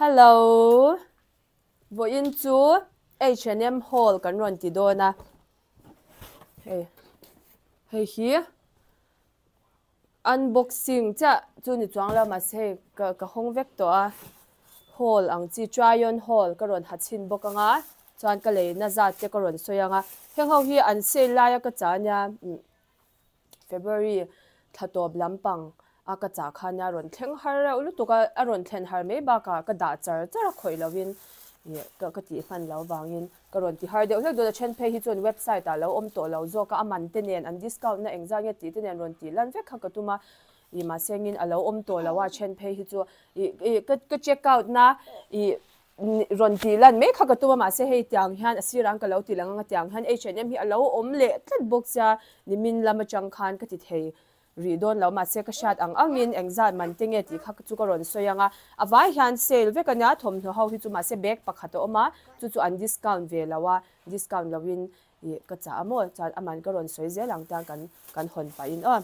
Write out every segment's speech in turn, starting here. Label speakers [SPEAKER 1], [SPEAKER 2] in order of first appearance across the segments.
[SPEAKER 1] Hello vawiin chu H and M haul kan rawn ti dawn a hei hei hi unboxing chiah chu ni chuang lo mahse hei ka ka hawng vek tawh a haul ang chi try on haul ka rawn ha chhin bawk ang a chuan ka leina zat te ka rawn sawi ang a heng ho hi an sale laia ka chah ania February thla tawp lampang a ka chah khan a rawn thleng har reuh lutuk a, a rawn thlen har mai bakah ka dah char char a khawih lovin ih ka ka tih hman lo vangin ka rawn ti har deuh hlek dawn a, then phei hi chuan website ah lo awm tawh lo zawk a, a man te nen an discount na engzat nge tih te nen rawn tih lan vek kha ka tum a, ih mahse engin a lo awm tawh lo a, then phei hi chu ih ih ka ka check out na ih Rawn tih lan mai kha ka tum a, mahse hei tiang hian a sirah an ka lo ti lang ang a, tiang hian H and M hi a lo awm leh tlat bawk sia, nimin lam atang khan ka ti thei rih dawn lo, mahse ka hriat ang angin engzat man te nge tih kha chu ka rawn sawi ang a, a vai hian sale vek a nia thawmhnaw ho hi chu mahse bag pakhat a awm a, chu chu an discount ve lo a, discount loin ih ka chah a maw, chuan a man ka rawn sawi zel ang tiang kan kan hawn pahin aw.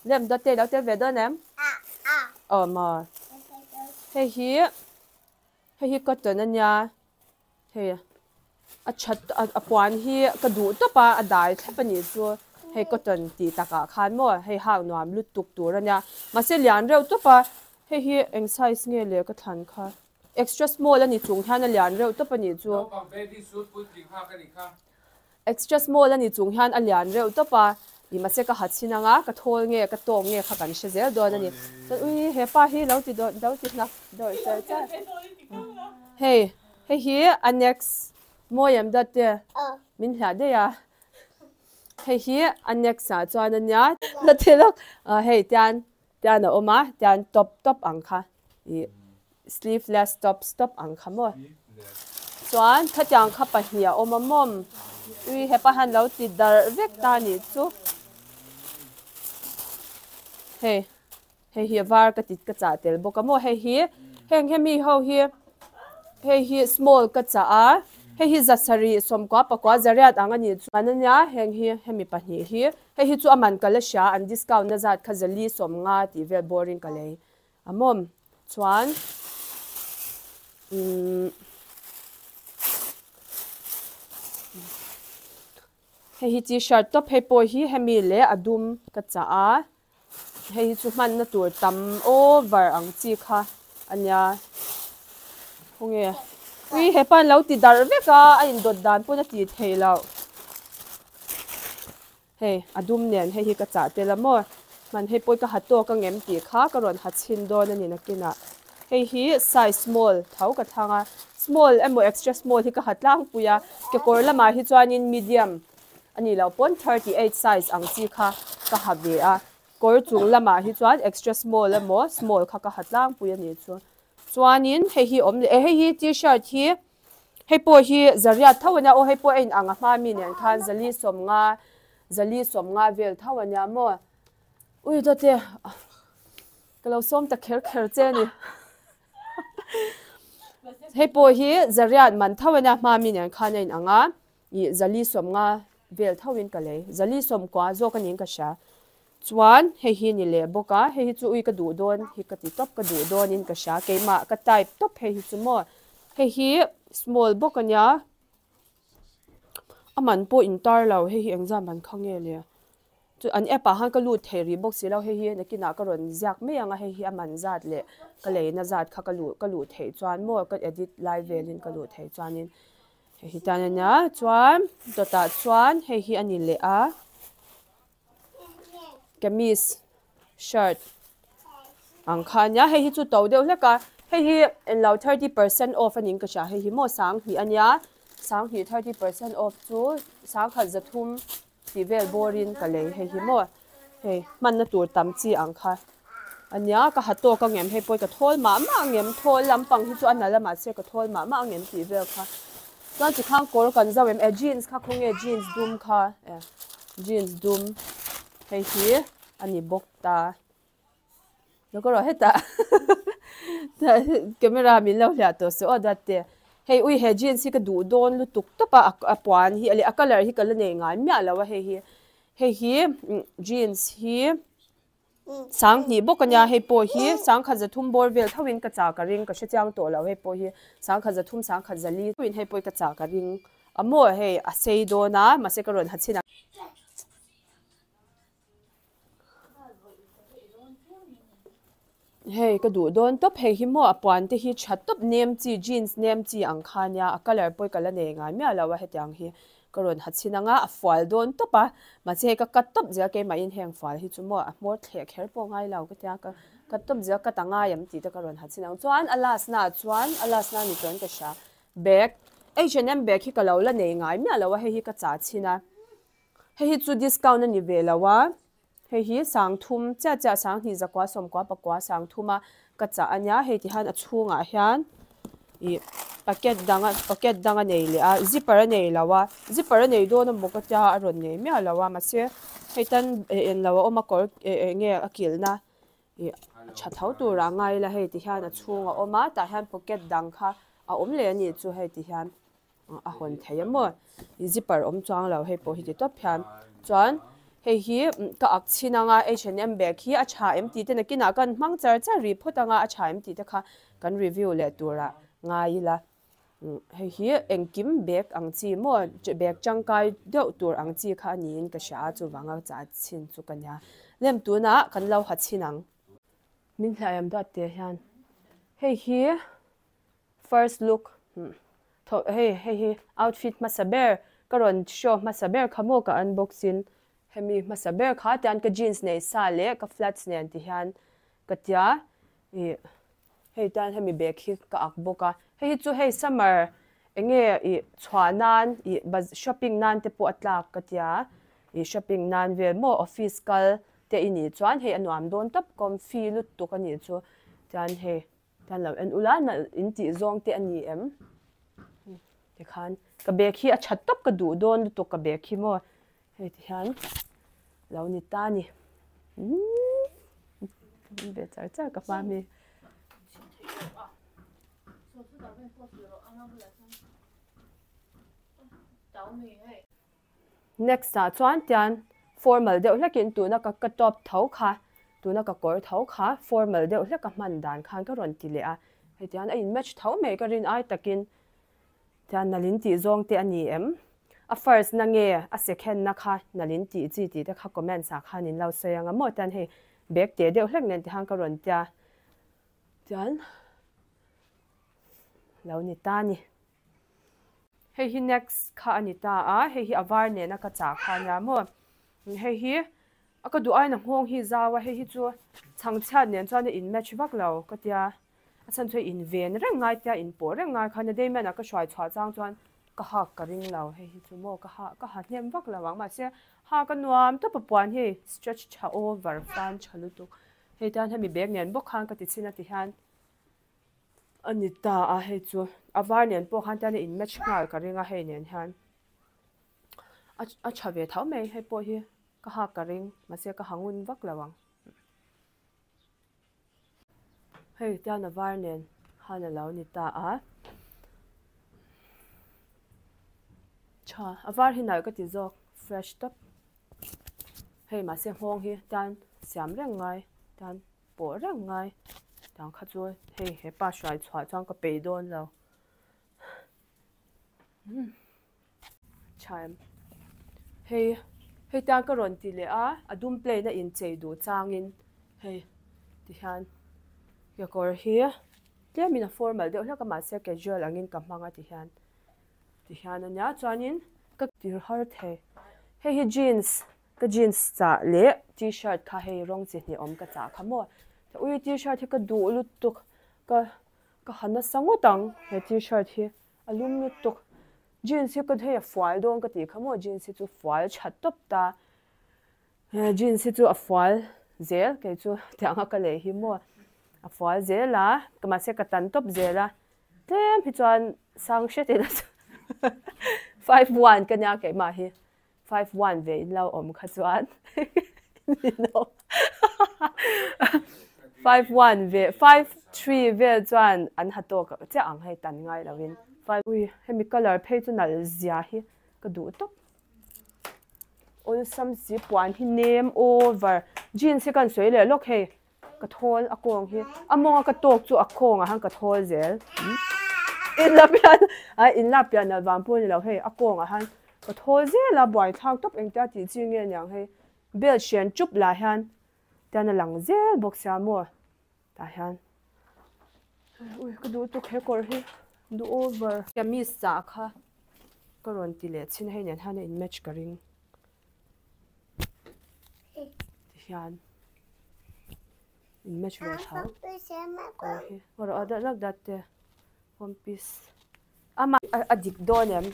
[SPEAKER 1] Lem dawt te i lo tel ve dawn em? Aw maw, hei hi. Hei hi cotton a nia, hei a that a puan hi ka duh tawp a, a dai thlap a nih chu, hei cotton tih takah khan maw hei hak nuam lutuk tur a nia, mahse lian reuh tawp a, hei hi eng size nge le ka thlan kha, extra small a ni chung hian a lian reuh tawp a nih chu.
[SPEAKER 2] Naupang bathing suit puitling hak a nih kha.
[SPEAKER 1] Extra small a ni chung hian a lian reuh tawp a, ih mahse ka ha chhin ang a, ka thawl nge ka tawk nge kha kan hre zel dawn a ni. Chuan ui hepa hi lo ti dawn lo ti hnak dawrh char char. Hei hei hi a next mawi em dawt te min hliah daih a, hei hi a next ah chuan a nia. La ti lawk hei tian Tian a awm a, tian top top ang kha ih sleeveless top stop ang kha maw. Chuan khatiang kha pahnih a awm a mawm. Ui hepa han lo ti darh vek ta nih chu. Hei hei hi a var ka ti ka chah tel bawk a maw hei hi heng hemi ho hi hei hi small ka chah a hei hi zasarih sawmkua pakua zariat ang a nih chuan a nia heng hi hemi pahnih hi Hei hi chu a man ka la hria, an discount na zat kha zali 50 tih vel boring ka lei a mawm chuan umm hei hi t-shirt tawp hei pawh hi hemi leh a dum ka chah a hei hi chu hmanna tur tam over ang chi kha a nia khawnge ui hepa an lo ti darh vek a a indawt dan pawn a tih theih loh. Hei a dum nen hei hi ka chah tel a maw? Hman hei pawi ka ha tawk angem tih kha ka rawn ha chhin dawn a ni nakinah. Hei hi size small tho ka thlang a, small emaw extra small hi ka ha tlangpui a, kekawr lamah hi chuanin medium a nih loh pawn 38 size ang chi kha ka ha ve a, kawr chung lamah hi chuan extra small emaw small kha ka ha tlangpui a nih chu. Chuanin hei hi awm leh, hei hi t-shirt hi Hei pawh hi zariat tho a nia aw, hei pawh a inang a hma mi nen khan zali 50, zali 50 vel tho a nia maw. Ui dawte, ka lo sawm ta kher kher che a ni. Hei pawh hi zariat man tho a nia hma mi nen khan a inang a, ih zali 50 vel tho in ka lei, zali 90 zawk a niin ka hria. Chuan hei hi ni leh bawk a, hei hi chu ui ka duh dawn hi ka ti tawp, ka duh dawnin ka hria, keimah ka type tawp hei hi chu maw. Hei hi small bawk a nia, a man pawh in tar lo, hei hi engzam man kha nge le, chu an app ah khan ka lut thei rih bawk si lo, hei hi nakinah ka rawn ziak mai ang a, hei hi a man zat leh ka leina zat kha ka luh ka luh theih chuan maw ka edit lai velin ka luh theih chuanin hei hi tan a nia, chuan dawtah chuan hei hi a ni leh a. Kamis shirt ang kha ania hei hi chu to deuh hlek a hei hi englo 30% off a niin ka hria hei hi maw 2000 ania 2000 30% off chu 1300 tih vel bawrin ka lei hei hi maw hei hmanna tur tam chi ang kha ania ka ha tawk angem hei pawh ka thawl mah mah angem thawl lampang hi chu a nalh a mahse ka thawl mah mah angem tih vel kha. Chuan chi khang kawr kan zauh em e jeans kha khawnge jeans dum kha e jeans dum hei hi a ni bawk ta lo ka rawh hetah camera min lo hliah tawh se aw dat te hei ui he jeans hi ka duh dawn lutuk tawp a a puan hi leh a colour hi ka la nei ngai miah lo a hei hi hei hi jeans hi. Sanghnih bawk a nia hei pawh hi sangkhat zathum bawr vel tho in ka chah ka ring ka hre chiang tawh lo hei pawh hi sangkhat zathum sangkhat zali tho in hei pawh hi ka chah ka ring a maw hei a sei dawn a mahse ka rawn ha chhin ang. Hei ka duh dawn tawp hei hi maw a puan te hi tha tawp nem chi jeans nem chi ang kha nia a colour pawh ka la nei ngai miah lo a hetiang hi ka rawn ha chhin ang a a fual dawn tawp a mahse hei ka cut tawp zel keimah in heng fual hi chu maw a hmawr thleh kher pawh ngai lo ka tia ka cut tawp zel cut a ngai em tih te ka rawn ha chhin ang chuan a last na ah chuan a last na ni chuan ka hria bag H and M bag hi ka lo la nei ngai miah lo a hei hi ka chah chhin a hei hi chu discount a ni ve lo a. Hei hi sangthum chiah chiah sanghnih zakua sawmkua pakua sangthuma ka chah a nia hei ti hian a chhungah hian ih packet dang a packet dang a nei leh a zipper a nei lo a zipper a nei dawn a maw ka tia a rawn nei miah lo a mahse hei tan eh eng lo a awm a kawr eh eng nge a kilhna ih a tha tho tur ah ngai ila hei ti hian a chhung a awm a tah hian pocket dang kha a awm leh a nih chu hei ti hian. a hawn thei a maw zipper awm chuang lo hei pawh hi ti tawp hian chuan hei hi ka ak chhin anga H and M bag hi a tha em tih te nakinah kan hmang char char rih phawt anga a tha em tih te kha kan review leh turah ngai ila hei hi engkim bag ang chi maw bag tangkai deuh tur ang chi kha a niin ka hria a chuvanga chah chhin chu ka nia lem tunah kan lo ha chhin ang. Min hliah em duat teh hian hei hi. First look thaw hei hei hi outfit hmasa ber ka rawn show hmasa ber kha maw ka unbox in hemi hmasa ber kha tian ka jeans nei sa leh ka flats nen ti hian ka tia ih hei tian hemi bag hi ka ak bawk a hei hi chu hei summer enge ih chhuah nan ih baz shopping nan te pawh a tlak ka tia ih shopping nan vel maw office kal te i nih chuan hei a nuam dawn tawp comfy lutuk a nih chu tian hei. Tan lo en ula nalh in tih zawng te a ni em? Tikhan ka bag hi a that tawp ka duh dawn lutuk ka bag hi maw hei ti hian lo ni ta ni. Umm ve char char ka hma mi. Next ah chuan tian formal deuh hlekin tuna ka ka top tho kha tuna ka kawr tho kha formal deuh hlek a hman dan khan ka rawn ti leh a hei tian a in match tho mai ka rin ai takin tian nalin tih zawng te a ni em a first na nge a second na kha nalin tih chi tih te kha comments ah khan in lo sawi ang a maw tian hei bag teh deuh hlek nen tihan ka rawn tia tian lo ni ta ni. Hei hi next kha a ni ta a, hei hi a var nena ka chah kha a nia maw. Hei hi a ka duh aiin a nghawng hi zau a, hei hi chu chhangchhiat nen chuan a in match vak lo ka tia. A chhan chu hei in ven reng ngai tia in pawh reng ngai khan a Damian-a ka hruai chhuah chang chuan ka hak ka ring lo, hei hi chu maw ka ha ka ha hnem vak lo ang mahse ha ka nuam tawp a puan hi stretch tha over fan tha lutuk. Hei tan hemi bag nen bawk khan ka ti chhin a ti hian. A ni ta a hei chu a var nen pawh khan tian a in match nghal ka ring a hei nen hian a a tha ve tho mai hei pawh hi ka hak ka ring mahse ka ha ngun vak lo ang hei tian a var nen khan a lo ni ta a tha a var hi nalh ka ti zawk fresh tawp hei mahse nghawng hi tian siam reng ngai tian. Pawh reng ngai tang kha chu hei hepa hruai chhuah chuan ka peih dawn lo tha em hei hei tan ka rawn ti leh a a dum plain a inchei duh changin hei tihian kekawr hi tlemin a formal deuh hlek a mahse casual angin ka hmang a tihian tihian a nia chuanin ka tir har thei hei hi jeans. Ka jeans chah leh t-shirt kha hei rawng chi hnih awm ka chah kha maw. Ui t-shirt hi ka duh lutuk ka ka ha nasa ngawt ang he t-shirt hi a lum lutuk. Jeans hi ka hei a fual dawn ka tih kha maw jeans hi chu fual tha tawp ta. He jeans hi chu a fual zel kei chu tiang a ka lei hi maw a fual zel a mahse ka tan tawp zel a tlem hi chuan sang hret ila 5'1 ka nia keimah hi. 5'1 ve in lo awm kha chuan 5'1 ve 5'3 vel chuan an ha tawk chiah ang hei tan ngai lo in 5 ui hemi colour phei chu nalh zia hi ka duh tawp awlsam si puan hi nem over. Jeans hi kan sawi leh lawk hei ka thawl a kawng hi a mawnga ka tawk chu a kawngah khan ka thawl zel. In la pian a in la pian nalh vang pawh a ni lo hei a kawngah khan ka thawl zel a buaithlak tawp engtia tih chi nge niang hei belt hrian chup lah hian tian a lang zel bawk sia maw tah hian ui ka duh tuk he kawr hi duh over. Kamis chah kha ka rawn ti leh chhin a hei nen hian a in match ka ring. Tihian in match ve tho kawr hi kawr ah dat dat te one piece ama a dik dawn em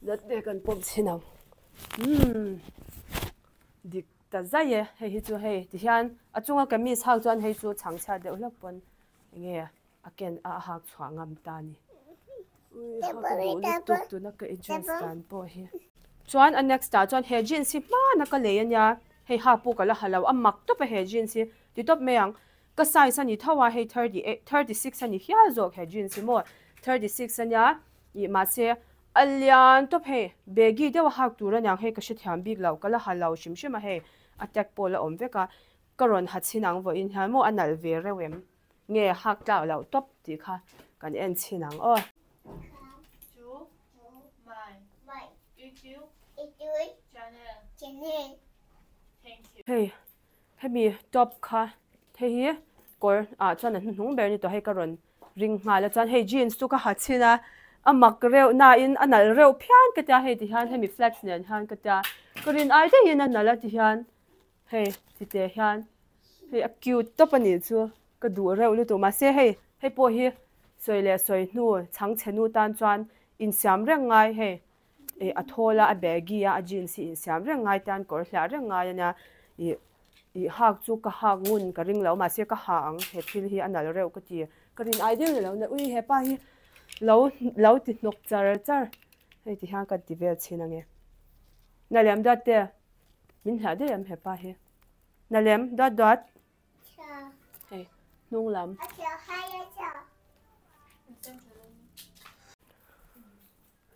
[SPEAKER 1] dat te kan pawm chhin ang umm dik ta zai e hei hi chu hei tihian a chunga kamis hak chuan hei chu chhang chhiat deuh hlek pawn enge a ken a a hak chhuah ngam ta a ni. Ui ha ka duh lutuk tuna ka adjust dan pawh hi. Chuan a next ah chuan he jeans hi hmana ka lei ania hei ha pawh ka la ha lo a mak tawp a he jeans hi ti tawp mai ang ka size a ni tho a hei 38 36 a ni hial zawk he jeans hi maw 36 ania ih mahse a lian tawp hei baggy deuh a hak tur aniang hei ka hrethiam bik lo ka la ha lo hrim hrim a hei a tag pawh la awm vek a ka rawn ha chhin ang vawiin hian maw a nalh ve reuh em. Nge hak tlak loh tawp tih kha kan en chhin ang aw. Hei hemi top kha hei hi kawr ah chuan a hnuhnung ber ni tawh hei ka rawn ring nghal a chuan hei jeans chu ka ha chhin a a mak reuh nain a nalh reuh phian ka tia hei ti hian hemi flats nen hian ka tia ka rin ai daihin a nalh a ti hian. Hei tite hian hei a cute tawp a nih chu ka duh reuh lutuk mahse hei hei pawh hi sawi leh sawi hnu chhangchhe nu tan chuan insiam reng ngai hei ih a thawl a a baggy a a jeans hi insiam reng ngai tan kawr hliah reng ngai a nia ih ih hak chu ka hak ngun ka ring lo mahse ka ha ang he thil hi a nalh reuh ka ti ka rin ai deuh ni lo ui hepa hi lo lo ti hnawk char char hei ti hian ka ti vel chhin ange nalem dawt te. Min hlah daih em hepa hi. Na lem dawt dawt. Hei hnung lam.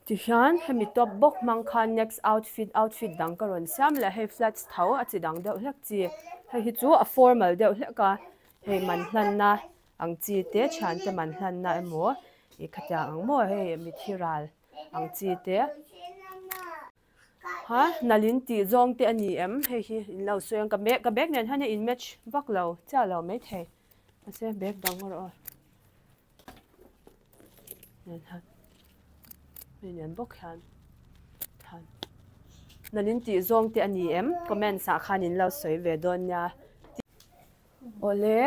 [SPEAKER 1] Tihian hemi top bawk hmang khan next outfit outfit dang ka rawn siam leh hei flats tho a chi dang deuh hlek chi. Hei hi chu a formal deuh hlek a hei man hlanna ang chi te thiante man hlanna emaw ih khatiang ang maw hei mithi ral ang chi te. Ha nalin tih zawng te a ni em? Hei hi in lo sawi ang ka bag ka bag nen hian a in match vak lo chiah lo maithei mahse bag dang erawh aw nen hian hei nen bawk hian hian nalin tih zawng te a ni em? Comments ah khan in lo sawi ve dawn nia. Awle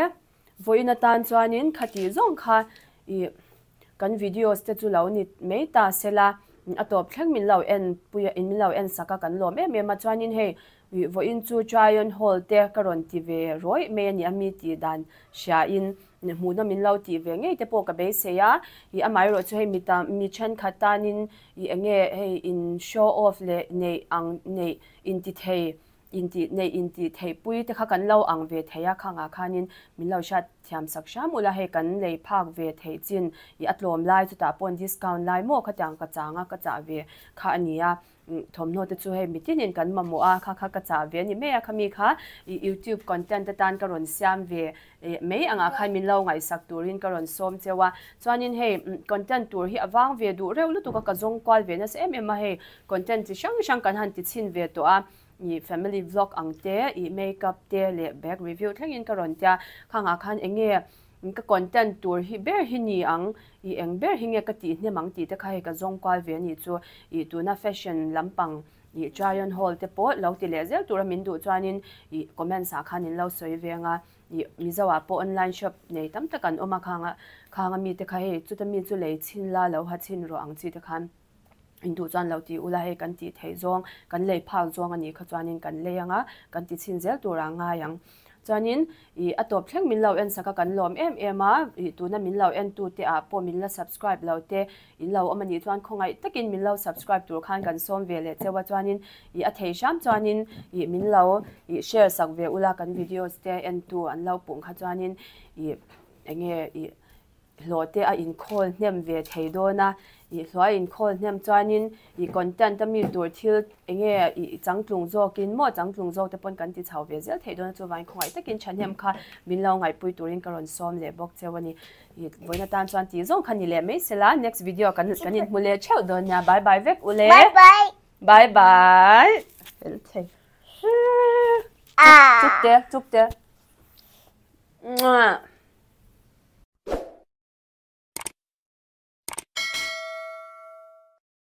[SPEAKER 1] vawiin atan chuanin khati zawng kha ih kan videos te chu lo ni mai ta sela a tawp thleng min lo en pui a in min lo en sak a kan lawm em em a chuanin hei ih vawiin chu try on haul te ka rawn ti ve rawih mai a ni a mi tih dan hria in hmuhna min lo tih ve ngei te pawh ka beisei a ih amaherawh chu hei mi tam mi thenkhat tanin ih eng nge hei in show off leh neih ang neih inti thei Intih neih intih theih pui te kha kan lo ang ve thei a, khangah khanin min lo hriat thiam sak hram ula, hei kan lei phak ve theih chin i a tlawm lai chutah paw'n discount lai maw khatiang ka chang a, ka chah ve kha a ni a, thawmhnaw te chu hei mitinin kan mamawh a, kha kha ka chah ve a ni mai a, khami kha i youtube content atan ka rawn siam ve mai angah khan min lo ngaihsak turin ka rawn sawm cheu a, chuanin hei content tur hi a vang ve duh reuh lutuk a, ka zawng kual ve nasa em em a, hei content chi hrang hrang kan han ti chhin ve tawh a. Ih family vlog ang te, ih makeup te leh bag review thlengin ka rawn tia, khangah khan eng nge ka content tur hi ber hi ni ang, ih eng ber hi nge ka tih hnem ang tih te kha hei ka zawng kual ve a nih chu, ih tuna fashion lampang ih try on haul te pawh lo ti leh zel tura min duh chuanin ih comments ah khan in lo sawi ve ang a, ih Mizo ah pawh online shop nei tam tak an awm a khanga khanga mite kha hei chuta mi chu lei chhin la lo ha chhin rawh ang chi te khan. Induh chuan lo ti ula hei kan tih theih zawng, kan lei phak zawng a nih kha chuanin kan lei ang a, kan ti chhin zel tur a ngai ang. Chuanin ih a tawp thleng min lo en sak a kan lawm em em a, ih tuna min lo en tu te ah pawh min la subscribe lo te in lo awm a nih chuan khawngaih takin min lo subscribe tur khan kan sawm ve leh cheu a chuanin ih a thei hram chuanin ih min lo ih share sak ve ula kan videos te en tu an lo pung kha chuanin ih enge ih Hlawh te a inkhawl hnem ve thei dawn a, Ih hluai inkhawl hnem chuanin ih content a mi tur thil enge ih changtlung zawkin maw changtlung zawk te pawn kan ti chho ve zel theih dawn a chuvangin khawngaih takin thahnem kha min lo ngaihpui turin ka rawn sawm leh bawk cheu a ni. Ih vawiin atan chuan tih zawng kha ni leh mai sela next video kan kan inhmu leh theuh dawn nia bye bye vek ule.
[SPEAKER 3] Bye bye.
[SPEAKER 1] Bye bye. Fel thei. Chuk te chuk te. Mwah.